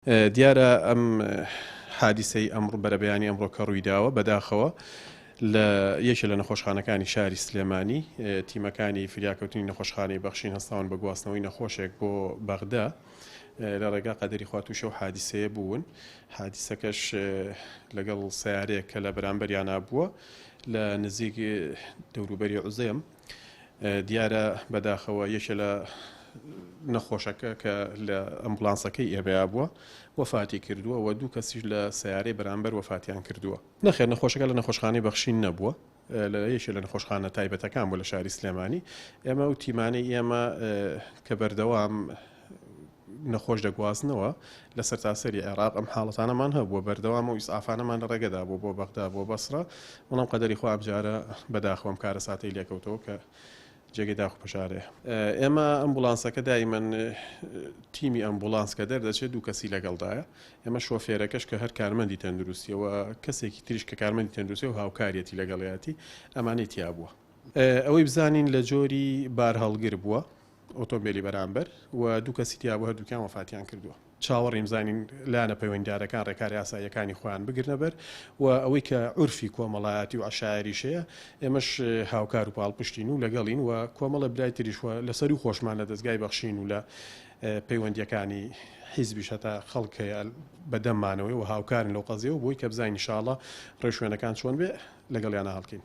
دیارە ئەم حادیسەی ئەمڕۆ بەرەبەیانی ئەمڕۆ کە ڕوویداوە بەداخەوە لە یەکێ لە نەخۆشخانەکانی شاری سلێمانی تیمەکانی فریاکەوتنی نەخۆشخانەی بەخشین هەستاون بە گواستنەوەی نەخۆشێک بۆ بەغدا لە ڕێگا قەدەری خوا تووشە و حادیسەیە بوون حادیسەکەش لەگەڵ سیارەیەک کە لە بەرامبەریانا بووە لە نزیک دەوروبەری عوزێم دیارە بەداخەوە یەکێ لە نەخۆشەکە کە لە ئەمبولانسەکەی ئێمەیا بووە وەفاتی کردووە و دوو کەسیش لە سەیارەی بەرامبەر وەفاتیان کردووە. نەخێر نەخۆشەکە لە نەخۆشخانەی بەخشین نەبووە لە یەکێ لە نەخۆشخانە تایبەتەکان بووە لە شاری سلێمانی. ئێمە ئەو تیمانەی ئێمە کە بەردەوام نەخۆش دەگوازنەوە لە سەرتاسەری عێراق ئەم حاڵەتانەمان هەبووە، بەردەوام ئەو ئیسعافانەمان لە ڕێگەدا بووە بۆ بەغدا بۆ بەسرە، بەڵام قەدەری خوا ئەمجارە بەداخەوە ئەم کارەساتەی لێکەوتەوە کە جێگەی داخ و پەژارەیە. ئێمە ئەمبوڵانسەکە دایمەن تیمی ئەمبوڵانس کە دەردەچێت دوو کەسی لەگەڵدایە، ئێمە شۆفێرەکەش کە هەر کارمەندی تەندروستیە و کەسێکی تریش کە کارمەندی تەندروستیە و هاوکاریەتی لەگەڵیەتی ئەمانەی تیابووە. ئەوەی بزانین لە جۆری بارهەڵگر بووە. ئۆتۆمبێلی بەرامبەر و دوو کەسی تیابوو هەردووکیان وەفاتیان کردووە. چاوەڕێین بزانین لایەنە پەیوەندیدارەکان ڕێکارە یاساییەکانی خۆیان بگرنە بەر و ئەوەی کە عورفی کۆمەڵایەتی و عەشایەریش هەیە ئێمەش هاوکار و پاڵپشتین و لەگەڵین و کۆمەڵە برای تریش و لەسەروو خۆشمان لە دەزگای بەخشین و لە پەیوەندییەکانی حیزبیش هەتا خەڵک هەیە بەدەممانەوەی و هاوکارن لەو قەزیەوە بۆی کە بزانین ئینشاڵڵا ڕێوشوێنەکان چۆن بێ لەگەڵیانا هەڵکەین.